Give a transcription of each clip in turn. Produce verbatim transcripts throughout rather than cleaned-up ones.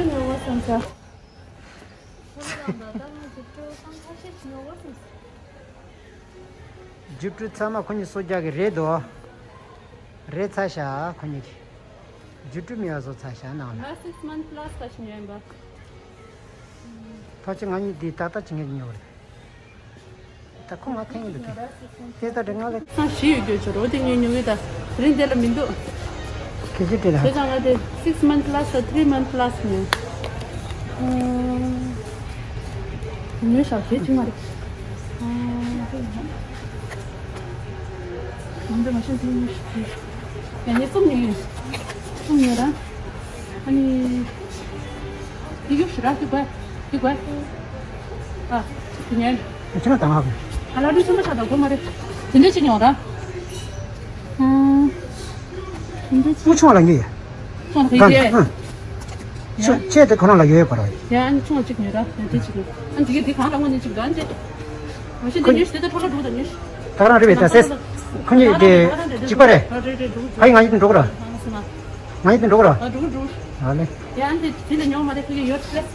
ཉོ་བ་བསམ་ས། ཁོ་རང་ད་ལྟ་ང་རྒྱུགས་སྤྲོད་བཏང་ཁ་ཤས་ཤིག་ཉོ་བ་བསམ་ས། རྒྱུགས་སྤྲོད་ཚང་མ་ཁོ་གཉིས་གསོ་རྒྱག་གི་རེད་དོ། རེད་ཚ་ཤ་ཁོ་གཉིས་ཀྱི། རྒྱུགས་སྤྲོད་མི་ཡག་བཟོ་ཚ་ཤ་ནང་ལ། ང་six month plus ཁ་ཤས་ཉོས་ཡིན་པ། ཕལ་ཆེར་ང་གཉིས་འདི་ཏག་ཏག་བྱེད་མཁན་གྱི་ཉོ་བ་རེད། ད་ཁོ་ང་འཐེན་གྱི་འདུག་དེ། དེ་ལྟ་དྲི་ང་ལ། སང་ཞིག་ཡོད་རྒྱུ་ཆོ་རོ་དེ་ངས་ཉོ་གི་ད། དེ་རིང་དེ་ལ་མི་འདུག་གལ་ཆེ་དེ་ལ། བྱས་ཙང་ང་དེ་six month plus དང་three month plus ཉོས། ཉོས་ཤག་གལ་ཆེ་མ་རེད། ཨ། མི་འདུག་མ་ཤེས་དེ་ཉོས་ཤག་ཡང་ངས་གསུམ་ཉོས་ཡོད། གསུམ་ཉོས་ར། ཨ་ནི། འདི་གཡུག་ཞུ་ར་འདི་དགོས། འདི་དགོས། ཨ། འདི་ཉན། ཁྱེད་རང་དང་ཨ། ཨ་ལ་ལུས་ཆེན་པོ་ཆགས་དང་དགོས་མ་རེད། དེ་འདྲས་ཅིག་ཉོ་ར། ཨང་། དེ་འདྲས་ཅིག་མུ་ཆུང་བ་ལ་ཉོས་ཡ། ཆུང་བ་ལ་ཉོས་ཡ། ཨང་། ཆུང་ཆེ་དེ་ཁོ་རང་ལ་ཡོད་ཡོད་པ་ར། ཡ་ཨ་ནི་ཆུང་བ་གཅིག་ཉོས་ར། ཡ་དེ་གཅིག་ཉོས། ཨ་འདི་གི་འདི་གང་ལ་དངོས་གནས་གཅིག་འདྲ་འདི། མ་གཞི་འདི་ཉོས་ཤིག་དེ་ད་ཁྲོ་ལ་འགྲོ་དང་ཉོས་ཤིག་ད་རང་རེད་པས་ད་སེ། ཁོ་གཉིས་དེ་གཅིག་པ་རེད། ཨ་རེད་རེད་འགྲོ་འགྲོ། ཨ་ཡིན་ང་ཡིན་འགྲོ་གི་ར། ཨ་སེ་མ། ང་ཡིན་འགྲོ་གི་ར། ཨ་འགྲོ་འགྲོ། ཨ་ལེ། ཡ་འདི་དེ་ལ་ཉོ་མ་རེད་ཁོ་གི་ཡོད་ཤི་རེད།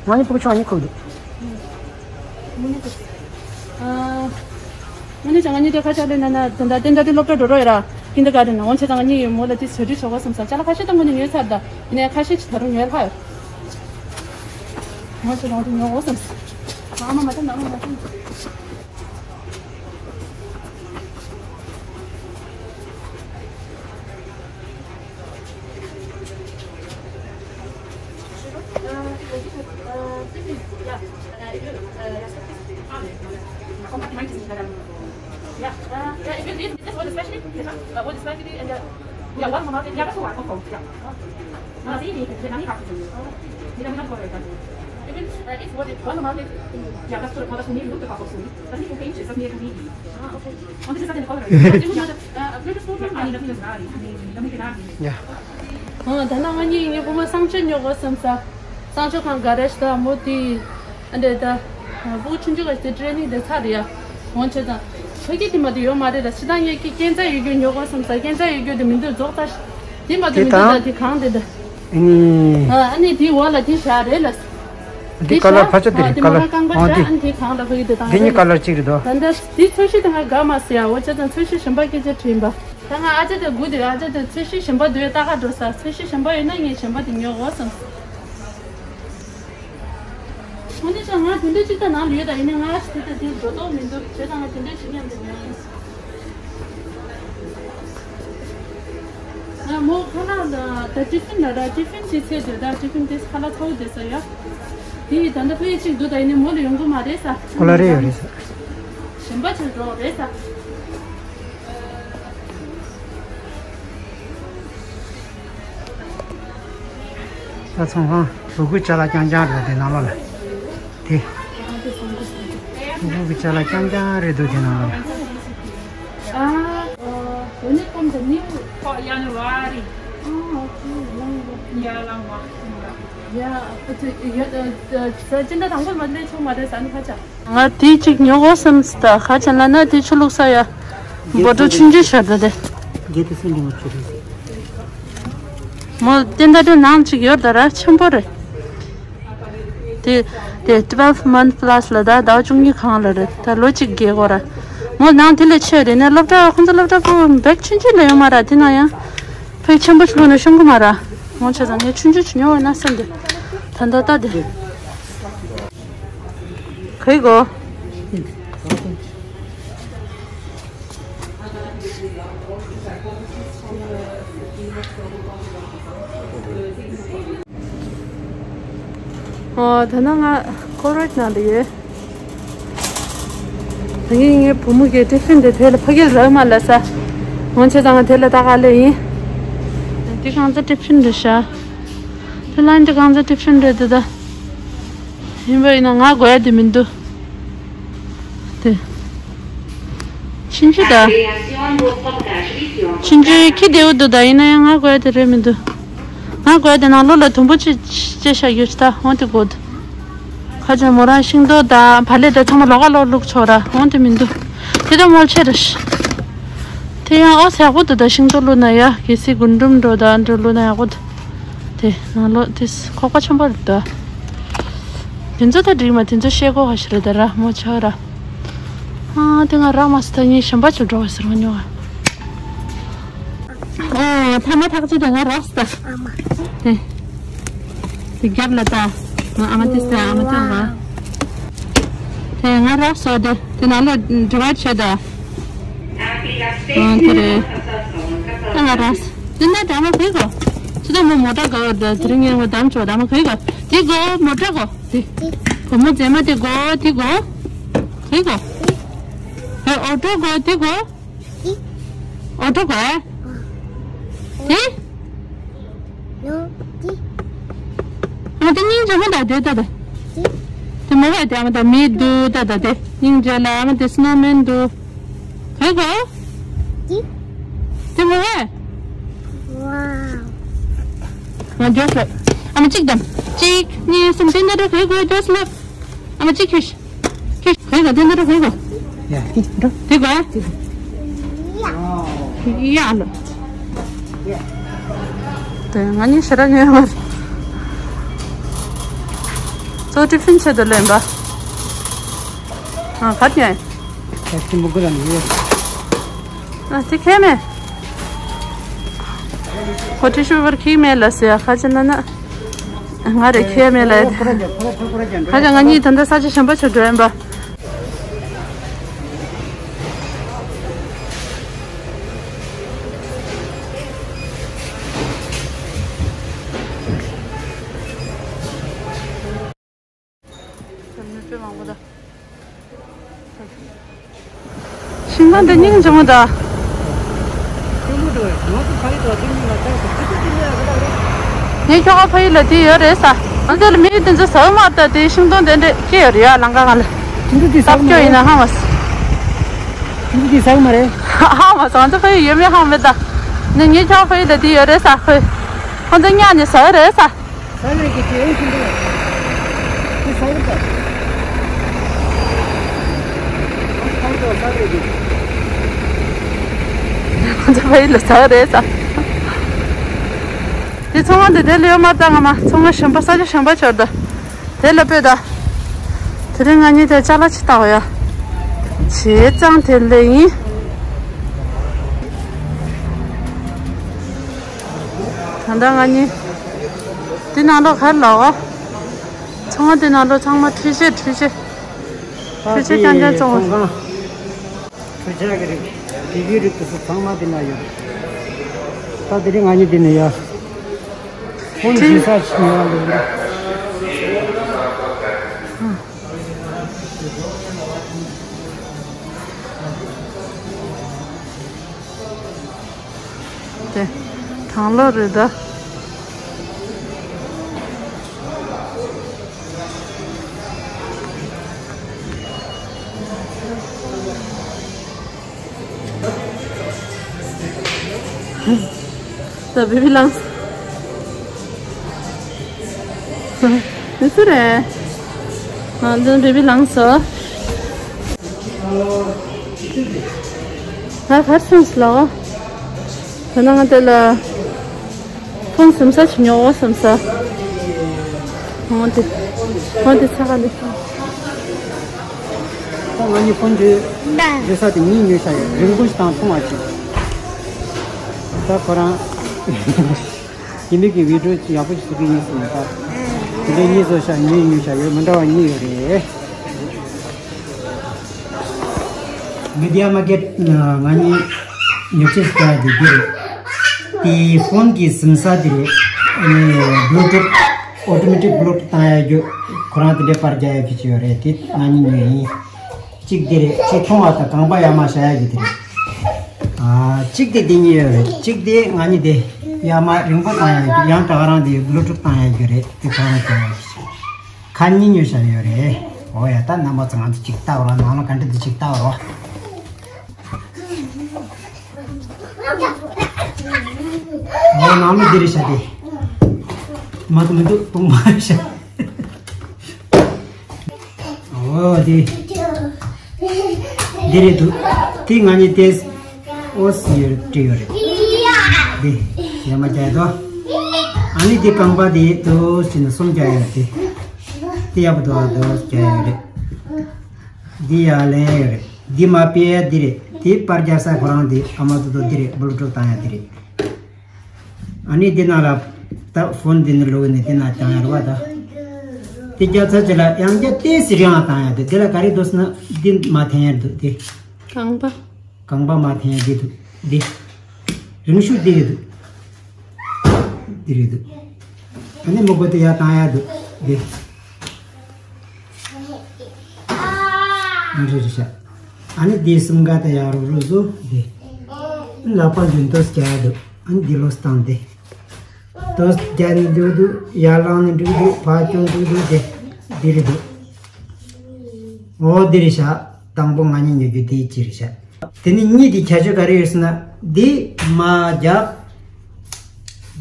ང་ཡིན་ཕྲུ་གུ་ཆུང་ཡིན་ཁུག་འདུག་ཨ། དངོས་གནས་ཀྱང་ང་གཉིས་དེ་ཁ་ཆག་ལས་ན་ན་ད་ལྟ་དེ་འདྲ་དེ་སློབ་གྲྭ་འགྲོ་རོགས་ཡ་ར། ཀིན་ཌར་གྷར་ཌེན་ན་འོང་བྱས་ཙང་ང་གཉིས་ཡོད་མོ་ལ་དེ་ཟོས་དུས་ཆོག་གོ་བསམ་ས་ཅ་ལག་ཁ་ཤས་ད་དངོས་གནས་ཉོས་ཚར་ད། ཡིན་ནའི་ཁ་ཤས་ཅིག་ད་རུང་ཉོས་ལྷག་ཡོད། ང་ཚོ་རང་དུ་ཉོ་འོ་བསམ། ཨ་མ་མ་ཐོན་ཨ་མ་མ་ཐོན། Yeah, uh, yeah, if you need this one especially, yeah, uh, what is specially, and, uh, yeah, one more, yeah, that's the one, of course, yeah. Uh, see, the Vietnamese coffee. Vietnamese coffee. Even, uh, it's worth it. One more, yeah, that's the one that's near to the coffee. That's the pink, that's near to me. Ah, okay. Oh, this is not in the color. This is not, uh, British coffee. I mean, the Vietnamese coffee. I mean, the Vietnamese. Yeah. ཨ། ད་ནང་ང་གཉིས་ངའི་བུ་མོ་གསང་སྤྱོད་ཉོ་དགོས་བསམ་ས། གསང་སྤྱོད་ཁང་ག་རེ་ཞིག་ད་མོ་དེ། ཨ་འདྲས་ད། བུ་ཆུང་ཆུང་ག་ཞིག་དེ་ཊེ་རེ་ནིང་དེ་ཚར་རེད་ཡ། འོང་བྱས་ཙང་། ཕ་གི་དེ་མ་དེ་ཡོད་མ་རེད་ད་ཕྱི་ཐང་ངས་ཀྱི་སྐས་འཛེག་ཡོད་རྒྱུ་ཉོ་དགོས་བསམ་ས་སྐས་འཛེག་ཡོད་རྒྱུ་དེ་མི་འདུག་རྫོགས་ཚར། དེ་མ་དེ་དེ་མི་འདུག་ད་དང་དེ་གང་དེ་ད། ཨ་ནི། ཨ་ཨ་ནི་དེའི་འོག་ལ་དེ་བཞག་རེད་ལ། འདི་ཀ་ལར་ཕལ་ཆེར་འདི་རེད། ཀ་ལར། ཨ་འདི་མོ་རང་རྐང་པ་བཞག་ཨ་འདི་གང་ལ་ཕ་གི་དེ་དང་འདི་གཉིས་ཀ་ལར་གཅིག་རེད་དོ། ད་ལྟ་འདི་ཚོས་གཞི་དེ་ང་དགའ་མ་སོང་ཡ། འོ་བྱས་ཙང་ཚོས་གཞི་གཞན་པ་སྐད་ཆ་དྲིས་པ། ད་ང་ཨ་ཅག་དེ་སྒུག་དེ་ཨ་ཅག་དེ་ཚོས་གཞི་གཞན་པ་འདོད་ལྟ་ག་འགྲོ་ས། ཚོས་གཞི་གཞན་པ་ཡོད་ན་ངས་གཞན་པ་དེ་ཉོ་འོ་བསམ། འོ་འདི་ཅག་ང་དེ་འདྲ་གཅིག་ད་ནང་ལ་ཡོད་ད་ཡིན་ན་ང་ཞིག་དེ་ད་དེ་འགྲོ་ཏོག་མི་འདུག་བྱས་ཙང་ང་དེ་འདྲ་བྱེད་མཁན་དེ་ཉོ་ཡིན། ང་མོ་ཁོ་ན་ད་ཏི་ཕིན་ལ་ར་ཏི་ཕིན་གྱི་ཚད་དེ་ད་ཏི་ཕིན་དེ་ཁ་ལག་ཚ་བོ་དེ་ས་ཡ། དེ་ཡི་ད་ལྟ་ཕ་ཡི་གཅིག་འདུག་ད་ཡིན་ནའི་མོ་ལ་ཡོང་གི་མ་རེད་ས། ཁོ་ལ་རེ་ཡོད་རེད་ས། གཞན་པ་ཅིག་འགྲོ་རེད་ས། ད་ཚོང་ཁང་ལུ་གུ་ཅ་ལག་རྐྱང་རྐྱང་རེད་དེ་ནང་ལོགས་ལ། དེ། ལུ་གུ་གི་ཅ་ལག་རྐྱང་རྐྱང་རེད་འདུག་དེ་ནང་ལོགས་ལ། Ah, uh, when it comes to new? For January. Ah, okay, long ago. Yeah, long one. Yeah, but, uh, you had, uh, uh, so, ཅི་འདྲ་དང་པོ་མ་ལས་ཆོག་མ་རེད་ས་ནི་ཁ་ཆ། ང་དེ་གཅིག་ཉོ་དགོས་བསམ་སྟ་ཁ་ཆ་ན་ན་དེ་ཆུ་བླུགས་ས་ཡ། འབོ་ཊལ་ཆུང་ཆུང་ཤར་ད་དེ། རྒྱལ་དུ་སེང་གེ་མ་ཆུ་རེད། མོ་དེ་འདྲ་དེ་ནང་གཅིག་ཡོད་ད་ར་ཆེན་པོ་རེད། དེ་དེ་twelve month plus ལ་ད་ཟླ་བ་བཅུ་གཉིས་གང་ལ་རེད་ད་ལོ་གཅིག་རྒས་གོ་ར། མོ་ནང་དེ་ལས་ཆེ་རེད་ནས་སློབ་གྲྭ་ཁོང་ཚོ་སློབ་གྲྭ་པོ་བེག་ཆུང་ཆུང་ལ་ཡོད་མ་ར་དེ་ན་ཡང་། བེག་ཆེན་པོ་ཞིག་ལོན་ན་ཤོང་གི་མ་ར། མོ་ཆ་ཚང་ངས་ཆུང་ཆུང་ཆུ་ཉོ་བ་ན་སེམས་དེ། ད་ད་ད་དེ། ག་ཡི་གོ། ཨོ། ད་ནང་ང་ཀོ་རོད་ནང་དུ་ཡོད། ད་ངས་ངའི་བུ་མོ་གི་ཏི་ཕིན་དེ་དེ་ལ་ཕ་གིར་རག་མ་ལ་ས། འོང་ཆེ་ཙང་ང་དེ་ལ་ལྟ་ག་ལེ་ཡིན། འདི་གང་ཚ་ཏི་ཕིན་རེད་ཤག་དེ་ལ་འདི་གང་ཚ་ཏི་ཕིན་རེད་འདི་ད། ཡིན་པ་ཡིན་ན་ང་དགོས་ཡ་དེ་མི་འདུག་དེ། ཆུང་ཆུང་ད། ཆུང་ཆུང་ཁྱི་བདེ་བོ་འདུག་ད་ཡིན་ན་ཡང་ང་དགོས་ཡ་དེ་རེད་མི་འདུག་ང་དགོས་ཡ་དེ་ནང་ལོགས་ལ་དུམ་བུ་ཅིག་ཅེ་ཤ་ཡོད་ད་འོང་དེ་དགོས་འདུག་ཁ་ཅིག་མོ་རང་ཤིང་ཏོག་ད་བ་ལེ་ད་ཚང་མ་ལོག་ག་ལོག་བླུགས་ཆོག་ར་འོང་དེ་མི་འདུག་དེ་ད་མོལ་ཆེ་ར་ཤི། དེ་ཡང་ཨོ་ས་ཡག་པོ་འདུག་ད་ཤིང་ཏོག་བླུགས་ན་ཡ་གལ་སྲིད་རྒུན་འབྲུམ་འགྲོ་ད་འགྲོ་བླུགས་ན་ཡག་པོ་འདུག་དེ་ནང་ལོགས་དེ་ཁོག་པ་ཆེན་པོ་རེད་ད། དེ་ཚོ་ད་འགྲིག་མ། དེ་ཚོ་ཤེལ་སྒོ་ཁ་ཤས་རེད་ད། ར་མོ་ཆག་ར། ཨ་དེ་ང་རག་མ་སོང་། ད་ངས་གཞན་པ་ཅིག་འགྲོ་བ་ཟེར་བ་ཉོ་བ། ཨོ་ཐ་མ་ཐག་ཆོད་ད། ང་རག་སོང་ད། ཨ་མ། དེ་དེ་རྒྱབ་ལ་ད། ང་ཨ་མ་དེ་ཟེར། ཨ་མ་ཅང་ར། དེ་ང་རག་སོང་། དེ་དེ་ནང་ལོགས་ཌི་ཝའིཌ་བྱས་ད། ཨ་དེ་རེད། ད་ང་རག་སོང་། དེ་ན་ད་མ་གོ་གི། ཅི་ད་མོ་མོ་ཊ་གོ་ད། དེ་རིང་ངས་ངོ་དམ་ཆོག་ད་མ་གོ་གི། དེ་གོ་མོ་ཊ་གོ། དེ་གོ་མོ་རྫས་མ་དེ་གོ། དེ་གོ་གོ་གོ། ཧེ་ཨོ་ཊོ་གོ། དེ་གོ་ཨོ་ཊོ་གོ། དེ་ཨ་དེ་སྙིང་རྗེ་མོ་ད། དེ་ད་ད་དེ་མོ་བས་དེ། ཨ་མ་ད་མི་འདུག་ད་ད་དེ་སྙིང་རྗེ་ལ། ཨ་མ་དེ་སྣོ་མན་འདུག་གོ་གོ། དེ་མོ་བས། ང་ཇོས་ལབ། ཨ་མ་གཅིག་དང་། གཅིག་གཉིས་གསུམ། དེ་འདྲ་འགྲོ་གོ་གོ། ཇོས་ལབ། ཨ་མ་གཅིག་ཁྱོད་ཤི། ཁྱོད་ཤི། གོ་གོ། དེ་འདྲ་འགྲོ་གོ་གོ། ཡ་དེ་འགྲོ། དེ་གོ་ཡ། ཡ་ལ། དེ་ང་གཉིས་ཞེ་དྲག་ཉོས་མ་རེད། གཙོ་ཊི་ཕིན་ཆེད་དུ་ལེན་པ། ཨ་ག་དེ་ཡ། ཨ་དེ་ཁྱད་མེད། ཁོ་ཊི་ཤུ་པེ་པར་ཁྱད་མེད་ལ་ཟེར། ཁ་ཅིག་ན་ན་ང་རེ་ཁྱད་མེད་ལ། ཁ་ཅིག་ང་གཉིས་ད་ལྟ་ས་ཆ་གཞན་པ་ཆ་འགྲོ་ཡིན་པ། ཤིང་སྡོང་འདི་སྙིང་རྗེ་མོ་ད། ངས་ཁྱོ་ག་ཕ་ཡུལ་ལ་དེ་ཡོད་རེད་ས། ང་ཚོ་ལ་མི་དེ་ཚོ་ཟ་གི་མ་རེད་ད། དེ་ཤིང་སྡོང་དེ་འདྲས་སྐྱེ་ཡོད་རེད་ཡ། ལམ་ཁ་སྒང་ལ། ཁྱིམ་ཚང་དེ་ཟ་གི་མ་རེད། ཡིན་ན་ཧ་མ་སོང་། ཁྱིམ་ཚང་དེ་ཟ་གི་མ་རེད། ཧ་མ་སོང་། ང་ཚོ་ཕ་ཡུལ་ཡོད་མེད་ཧ་མ་མེད་ད། ནི་ངས་ཁྱོ་ག་ཕ་ཡུལ་ལ་དེ་ཡོད་རེད་ས། ཁོས་ཁོ་ཚོ་གཉའ་ནས་ཟ་གི་རེད་ས། ས་ཡོད་ཀྱི་དེ་ཡོད་ཤིང་སྡོང་། དེ་ས་ཡོད་ད། ཁོང་ཚོ་ས་ཡོད་ཀྱི། ཁོང་ཚོ་ཕ་ཡུལ་ལ་ཟ་གི་རེད་ས། དེ་ཚོང་ཁང་དེ་དེ་ལ་ཡོད་མ་རེད་ད། ང་མ་ཚོང་ཁང་གཞན་པ་ས་ཆ་གཞན་པ་ཆ་འགྲོ་ད། དེ་ལ་སྤོས་ད། དེ་རིང་ང་གཉིས་དེ་ཅ་ལག་ཅིག་བཏང་བ་ཡ། བྱས་ཙང་དེ་ལས་ཡིན། ད་ལྟ་ང་གཉིས་དེ་ནང་ལོགས་ག་རེ་ལབ་འོ། ཚོང་ཁང་དེ་ནང་ལོགས་ཚང་མ་འཕྲུལ་ཆས་འཕྲུལ་ཆས། འཕྲུལ་ཆས་རྐྱང་རྐྱང་བཙོང་བ། འཕྲུལ་ཆས་ཀྱི་རིགས། བི་བི་རིགས་དེ་ཚོ་ཚང་མ་དེ་ན་ཡོད། ད་དེ་རིང་ང་གཉིས་དེ་ནས་ཡ། ཁོང་གི་ས་ཆ་ཉོ་བ་འདུག་དེ་གྲང་ལོ་རེད་ད། ད་བི་བི་ལངས། དེ་སུ་རེད། ང་ཚོ་བི་བི་ལངས་སོ། ང་གར་སོང་སོང་ལ། ད་ནང་དེ་ལ། ཕོན་གསུམ་ས་ཅིག་ཉོ་འོ་བསམ་ས། འོ་དེ། འོ་དེ་ཚ་ག་ལེ། ད་ང་གཉིས་ཕོན་དེ། རེ་ས་དེ་གཉིས་ཉོས་ཤག་ཡོད། རིང་པོ་ཞིག་དང་མཐོང་བ་ཅིག་ད་ཁོ་རང་། ཡིན་མིག་གི་བི་ཌི་ཡོ་ཅིག་ཡག་པོ་ཞིག་བཟོ་གི་ཡིན་ཟེར་ནས་ད། དེ་འདྲའི་གཉིས་བཟོ་ཤག་གཉིས་ཉོས་ཤག་ཡོད། མི་འདྲ་བ་གཉིས་ཡོད་རེད། མི་ཌི་ཡ་མར་ཀེཊ་ང་གཉིས་ཉོ་ཆེད་ལྟ་ཡ་དེ་འདི་རེད། དེ་ཕོན་གྱི་ཟིན་ས་དེ་རེད། ཨ་ནི་བྷུ་ལུ་ཊུཐ་ཨོ་ཊོ་མེ་ཊིག་བྷུ་ལུ་ཊུཐ་བཏང་ཡ་རྒྱུ་ཁོ་རང་དེ་འདྲའི་པར་རྒྱག་ཡ་གི་ཅིག་ཡོད་རེད། དེ་ང་གཉིས་ཉོས་ཡིན། གཅིག་དེ་རེད། གཅིག་མཐོང་བ་དང་རྐང་པ་ཡར་མར་བཞག་ཡ་གི་དེ་རེད། ཨ་གཅིག་དེ་དེ་གཉིས་ཡོད་རེད། གཅིག་དེ་ང་གཉིས་དེ་ཡར་མར་རིང་པོ་བཏང་ཡ་གི་ཡང་དྲག་རང་དེ་བྷུ་ལུ་ཊུཐ་བཏང་ཡ་གི་རེད། དེ་ཁོ་རང་བཏང་ཡ་གི་ཅིག་ཁ་གཉིས་ཉོས་བཞག་ཡོད་རེད། འོ་ཡ། ད་རྣམ་པ་ཚོ་ང་ཚོ་ཅིག་ལྟ་བ་རོགས། ནང་ལོགས་ག་འདྲ་འདུག་ཅིག་ལྟ་བ་རོགས། འོ་ནང་ལོགས་འདི་རེད་ཤག་དེ། མ་གཏོགས་མི་འདུག་སྟོང་པ་རེད་ཤག་འོ་དེ། འདི་རེད་འདུག་དེ་ང་གཉིས་དེ། ཨོ་སི་ཡོད་བྲིས་ཡོད་རེད། འདི་ཡར་མར་རྒྱག་ཡ་དོ། ཨ་ནི་དེ་རྐང་པ་དེ་དུ་ཕྱིན་ན་གསུམ་རྒྱག་ཡོད་དེ། དེ་ཡག་པོ་འདུག་ཨ། དུ་རྒྱག་ཡོད་རེད། འདི་ཡར་ལེན་ཡོད་རེད། འདི་མ་ཕྱེ་ཡ་འདི་རེད། དེ་པར་རྒྱག་ས་ཁོ་རང་དེ་ཨ་མ་ཏོ་ཏོ་འདི་རེད། བུ་ལུ་ཀྲུག་བཏང་ཡ་འདི་རེད། ཨ་ནི་འདི་ནང་ལ་ད་ཕོན་འདི་ནི་ལུག་ནི་འདི་ནང་བཏང་ཡ་རེད་བ་ད། དེ་རྒྱག་ཚར་རྗེས་ལ་ཡང་བསྐྱར་ཏོག་ཙམ་རིང་བ་བཏང་ཡ་འདུག་དེ་ལ་ག་རེ་འདུག་ཟེར་ན་འདི་མ་འཐེན་ཡ་འདུག་དེ། རྐང་པ། རྐང་པ་མ་འཐེན་ཡ་འདི་འདུག་འདི། རིང་ཤོས་འདི་རེད་འདུག་འདི་རེད་འདུག་ཨ་ནི་མི་གོ་དེ་ཡར་བཏང་ཡ་འདུག་འདི། ཨ་རེ་རེ་ཤ། ཨ་ནི་འདི་གསུམ་ཀ་དེ་ཡར་རུ་རུ་བཟོ་འདི། ལག་པ་འདི་ཏོག་ཙམ་རྒྱག་ཡ་འདུག་ཨ་ནི་འདི་ལོག་བཏང་སྟེ། ཏོག་ཙམ་རྒྱག་ནི་འགྲིག་འདུག་ཡར་ལངས་ནི་འགྲིག་འདུག་ཕར་བསྐྱོད་འགྲིག་འདུག་དེ་འདི་རེད་འདུག་འོ་འདི་རེད་ཤག་དང་པོ་ང་གཉིས་ཉོ་རྒྱུ་དེ་གཅིག་རེད་ཤག་དེ་ནི་གཉིས་དེ་ཁྱད་ཆོས་ག་རེ་ཡོད་ཟེར་ན། འདི་མར་རྒྱབ།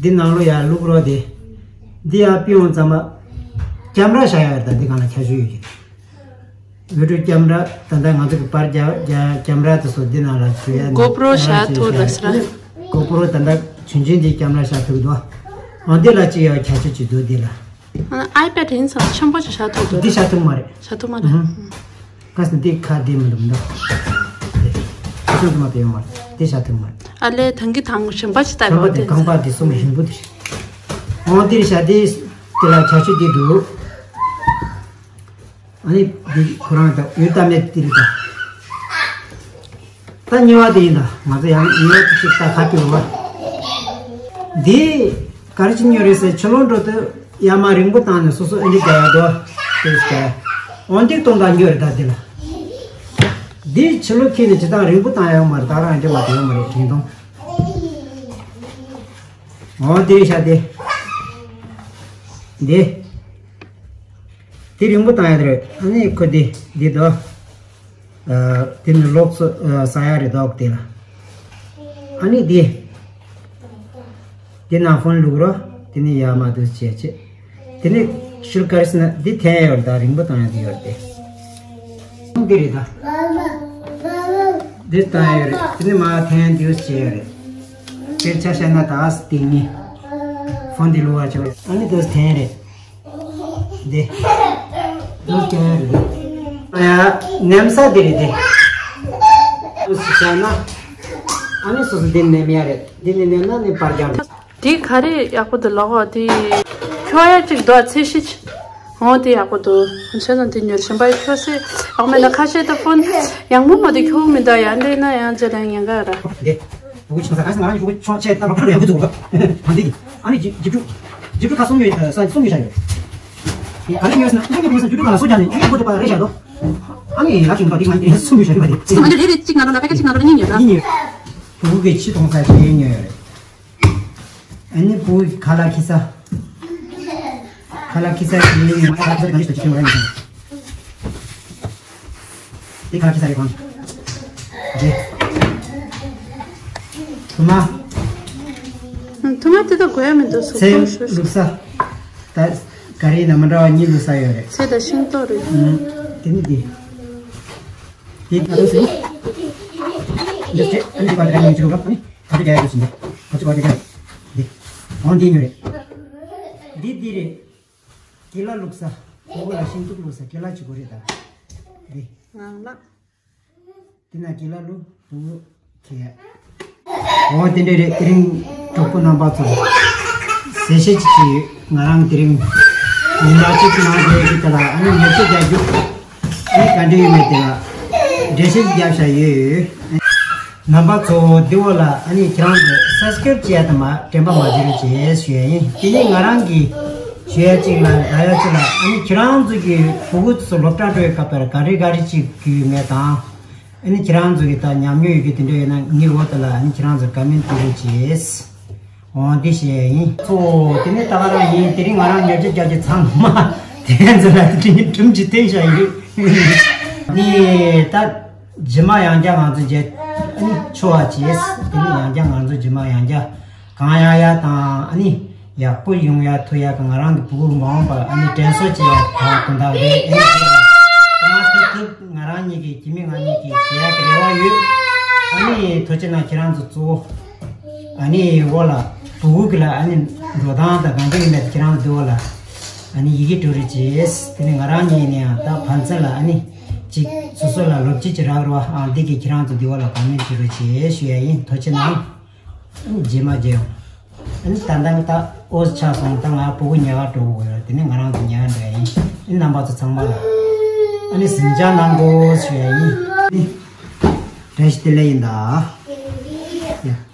འདི་ནང་ལོགས་ཡར་བླུག་རོགས་དེ། འདི་ཡར་ཕུད་ཡོང་ཙམ་པ། ཀེམ་ར་བཞག་ཡ་ཡོད་ད། འདི་སྒང་ལ་ཁྱད་ཆོས་ཡོད་ཀྱི། བི་ཌིའོ་ཀེམ་ར་ད་ལྟ་ང་ཚོ་གི་པར་རྒྱག་རྒྱག་ཀེམ་ར་དེ་ཚོ་འདི་ནང་ལ་བཅུག་ཡ་ནི། གོ་པྲོ་བཞག་ཐུབ་ར་ཟེར་ར། གོ་པྲོ་ད་ལྟ་ཆུང་ཆུང་འདི་ཀེམ་ར་བཞག་ཐུབ་འདུག་འོ་འདི་ལ་གཅིག་ཡ་ཁྱད་ཆོས་གཅིག་འདུག་འདི་ལ། ཨ་ནི་ཨའི་པེ་ཌི་ཡིན་ཙང་ཆེན་པོ་ཅིག་བཞག་ཐུབ་འདུག་འདི་བཞག་ཐུབ་མ་རེད། བཞག་ཐུབ་མ་རེད། ཨུ་ཧུམ། ག་ས་འདི་ཁ་བདེ་མི་འདུག་མི་འདུག་ཆུང་དུ་མ་བདེ་ཡོང་བ་རེད། འདི་བཞག་ཐུབ་མ་རེད། ཨ་ལས་ད་གིན་དང་གཞན་པ་ཅིག་ལྟ་གཞན་པ་དགོས་དེ་དེ། རྐང་པ་འདི་གསུམ་རིང་པོ་དེ་རེད། འོ་འདིར་བཞག་དེ། དེ་ལ་བྱ་ཆུ་འདི་འདུག་ཨ་ནི་འདི་ཁོ་རང་ད་ཡུལ་ལྟ་མེད་འདི་རེད་ད། ད་གཉིས་པ་དེ་ཡིན་ད། ང་ཚོ་ཡང་གཉིས་པ་དེ་ཅིག་ད་ཁ་སྐྱོར་བ། འདི་ག་རེ་ཅིག་ཉོས་རེད་ཟེར། ཕྱི་ལོགས་འགྲོ་དུས་ཡར་མར་རིང་པོ་བཏང་ནས་སོ་སོ་ཨེ་འདྲ་རྒྱག་ཡག་འདུག་དེ་ཟེར། འོ་འདི་གཏོང་ག་ཉོས་རེད་ད་འདི་ལ། འདི་ཕྱི་ལོགས་འཁྱེར་ནས་ཇི་ལྟར་རིང་པོ་བཏང་ཡག་མ་རེད། ད་རང་ཨེ་འདྲ་མ་བཏང་ཡག་མ་རེད་རིང་ཐུང་། འོ་དེ་རེད་ཤག་དེ། འདི། དེ་རིང་པོ་བཏང་ཡག་དེ་རེད། ཨ་ནི་ཁོ་དེ་འདི་དོ། ཨ། དེ་ནི་ལོགས་སུ་ཨ་ཟ་ཡག་རེད་འདུག་དེ་ལ། ཨ་ནི་དེ། དེ་ནང་ཕོན་བླུག་རོགས། དེ་ནི་ཡར་མར་དུ་བྱས་བྱས། དེ་ནི་ཤུལ་དཀར་སི་ན་འདི་འཐེན་ཡོད་རེད་ད། རིང་པོ་བཏང་ཡག་དེ་ཡོད་རེད་དེ། འདི་རེད་ད། འདི་བཏང་ཡོད་རེད། དེ་ནི་མར་འཐེན་དུ་བྱས་ཡོད་རེད། དཔེར་ཆ་བཤད་ན་ད་སྟེང་ནི་ཕོན་འདི་བླུག་པར་བྱེད། ཨ་ནི་དུ་འཐེན་རེད། འདི། འདི་སྐྱོན་རེད། ཨ་ཡ། ནེམ་ས་འདི་རེད་དེ། འདུག་སེ་བྱས་ན། ཨ་ནི་སོ་སོ་འདི་ནེམ་ཡ་རེད། འདི་ནི་ནེམ་ན་ནི་པར་རྒྱག་རེད། འདི་ག་རེ་ཡག་པོ་འདུག་ལགས་འོ། འདི་ཁྱོ་ཡ་གཅིག་འདུག་ཚད་གཞི་ཅིག་འོ་འདི་ཡག་པོ་འདུག་བྱས་ཙང་འདི་ཉོས་ཤིང་པ་ཁྱོ་སེ་ཡག་མེད་ན་ཁ་ཤས་ད་ཕོན་ཡག་མོ་མ་འདི་ཁྱོ་མི་འདུག་ཡ་འདི་ན་ཡང་ཅི་དང་ཉེན་ཁ་ར། འདི། ཕྲུ་གུ་ཆུང་ས་གང་ཞིག་ང་རང་གི་ཕྲུ་གུ་ཆུང་ཆེ་ལྟ་བ་ཁ་ལོ་ཡག་པོ་འདུག་ད་འདི་གི་ཨ་ནི་ཇི་ཇི་ཕྲུག་ཇི་ཕྲུག་ཁ་གསུམ་ཡོད། ས་གསུམ་ཡོད་ཤག་ཡོད། ག་རེ་ཉོས་ཟེར་ན་ཨ་ནི་ཕྲུ་གུ་ས་ཇི་ཕྲུག་ཁ་ལ་སུ་ཇ་ནི་ཨ་ནི་ཕྲུ་གུ་ད་པ་རེ་ཤག་དོ། ཨ་ནི་ལ་ཞིག་འདུག་འདི་ང་གསུམ་ཡོད་ཤག་ཡོད་པ་རེད། ང་ཚོ་རེ་རེ་གཅིག་ང་རང་ལ་པད་ཁ་གཅིག་ང་རང་ལ་གཉིས་ཡོད་ད། གཉིས་ཡོད། ཕྲུ་གུ་གི་ཆུ་གཏོང་ས་ཞིག་ཉོས་ཡོད་རེད། ཨ་ནི་བུ་ཁ་ལག་ཁྱི་ས། ཁ་ལག་ཁྱི་ས་ཞིག་ཉོས་ཡོད། ང་ཁ་ལག་ཁྱི་ས་ག་ནས་ཞིག་ཏུ་ཅིག་ཁྱོད་རང་ཡིན། འདི་ཁ་ལག་ཁྱི་ས་རེད་གང་། འདི། ཐུ་མ། ཐུ་མ་དེ་ད་དགོས་ཡ་མི་འདུག་སུ་ཚེ་ཁོང་ཞུ། བླུགས་ས། ད་ག་རེ་ཡིན་ན་མི་འདྲ་བ་གཉིས་བླུགས་ས་ཡོད་རེད། ཚེ་ད་ཤིང་ཏོག་རེད། ཨུམ། དེ་ནི་འདི། དེ་ང་ཚོ་སུ། འདི་ཚེ་ཨ་ནི་པ་དེ་ག་ནས་ཡིན་ཅི་རུ་ར་ཨ་ནི། ཁ་ཆུ་རྒྱག་ཡ་དུ་ཟིན་པས། ཁ་ཆུ་བ་རྒྱག་ཡ། འདི། འོང་འདི་ཉོ་རེད། འདི་འདི་རེད། ཀི་ལ་བླུགས་ས། ཕྲུ་གུ་ལ་ཤིང་ཏོག་བླུགས་ས་ཀི་ལ་གཅིག་པོ་རེད་ད། འདི། ངང་ལགས། འདི་ན་ཀི་ལ་བླུགས་ཕྲུ་གུ་ཁྱེར་ཡ། འོ་དེ་འདྲ་རེད། དེ་རིང་གྲོགས་པོ་རྣམ་པ་ཚོ་གསལ་བཤད་ཅིག་བྱས་ཡོད། ང་རང་དེ་རིང་ཉིན་ལ་གཅིག་ནང་བསྡད་ཀྱི་དེ་ལ་ཨ་ནི་ཉལ་ཆས་རྒྱག་རྒྱུ། ཨ་ནི་ག་འདྲ་ཡོད་མེད་དེ་ལ་འགྲེལ་བཤད་རྒྱབ་བཞག་ཡོད། རྣམ་པ་ཚོ་འདི་འོག་ལ་ཨ་ནི་ཁྱེད་རང་ཚོ་སབ་སི་ཀེ་རེབ་བྱས་དང་མ་དྲན་པ་མ་བརྗེད་རོགས་བྱེད་ཞུ་ཡ་ཡིན། དེ་ནས་ང་རང་གི་ཞུ་ཡ་གཅིག་ལ་ལབ་ཡ་གཅིག་ལ་ཨ་ནི་ཁྱེད་རང་ཚོ་གི་ཕྲུ་གུ་ཚོ་སློབ་གྲྭ་འགྲོ་བའི་སྐབས་དེར་ག་རེ་ག་རེ་གཅིག་གི་ཡོད་མེད་དང་། ཨ་ནི་ཁྱེད་རང་ཚོ་གི་ད་ཉམས་མྱོང་ཡོད་ཀྱི་དེ་འདྲ་ཡོད་ན་ངའི་འོག་དེ་ལ་ཨ་ནི་ཁྱེད་རང་ཚོ་ཀ་མེན་ཊི་ཕུལ་རོགས་བྱེད། འོ་འདི་བཤད་ཡ་ཡིན། ཚོ་དེ་ནས་ད་ག་རང་ཡིན། དེ་རིང་ང་རང་ཉལ་ཆས་རྒྱག་རྒྱུ་ཚང་མ་དེ་ཚོ་ལ་དེ་རིང་སྒྲུང་ཅིག་བསྟན་བཞག་ཡོད། ནི་ད་རྗེས་མ་ཡང་བསྐྱར་ང་ཚོ་མཇལ། ཨ་ནི་ཆོག་པ་བྱས། དེ་ནས་ཡང་བསྐྱར་ང་ཚོ་རྗེས་མ་ཡང་བསྐྱར་གང་ཡག་ཡག་དང་ཨ་ནི་ཡག་པོ་ཡོང་ཡག་ཐུག་ཡག་གི་ང་རང་གི་ཕྲུ་གུ་མ་འོངས་པར་ཨ་ནི་དྲན་གསོ་བྱེད་ཡག་དང་དོན་དག་རེད། ཨ་ནི་གང་ཐུབ་ཐུབ་ང་རང་གཉིས་ཀྱིས་སྐྱེ་དམན་ང་གཉིས་ཀྱིས་བྱེད་ཡག་གི་རེ་བ་ཡོད། ཨ་ནི་ཐུགས་རྗེ་གནང་ཁྱེད་རང་ཚོ་གཙོ་བོ། ཨ་ནི་འོག་ལ་ བུ་གུ་གི་ལ་ཨ་ནི་འགྲོ་སྟངས་དང་གང་འདྲ་ཡིན་མེད་ཁྱེད་རང་ཚོ་འདི་བ་ལ་ཨ་ནི་ཡི་གེ་འབྲི་རོགས་བྱེད། དེ་ནི་ང་རང་ཉིད་ནས་ཡང་ད་ཕན་ཚུན་ལ་ཨ་ནི་ཅིག་སོ་སོ་ལ་ལོབས་ཅིག་ཅིག་རག་རོགས། ཨ་འདི་གི་ཁྱེད་རང་ཚོ་འདི་བ་ལ་གོ་མེན་འབྲི་རོགས་བྱེད་ཞུ་ཡ་ཡིན། ཐུགས་རྗེ་གནང་། ཨ་ནི་རྗེས་མ་མཇལ་ཡོང་། ཨ་ནི་ད་ལྟ་ནི་ད་ཨོ་ཆགས་སོང་། ད་ང་བུ་གུ་ཉལ་ཁར་འགྲོ་དགོས་ཡོད། དེ་ནི་ང་རང་ཚོ་ཉལ་ཁར་འགྲོ་ཡ་ཡིན། ཨ་ནི་རྣམ་པ་ཚོ་ཚང་མ་ལ་ཨ་ནི་གཟིམ་འཇག་གནང་དགོས་ཞུ་ཡ་ཡིན། ཨ་ནི་བཀྲ་ཤིས་བདེ་ལེགས་ཡིན་ད། ཡ།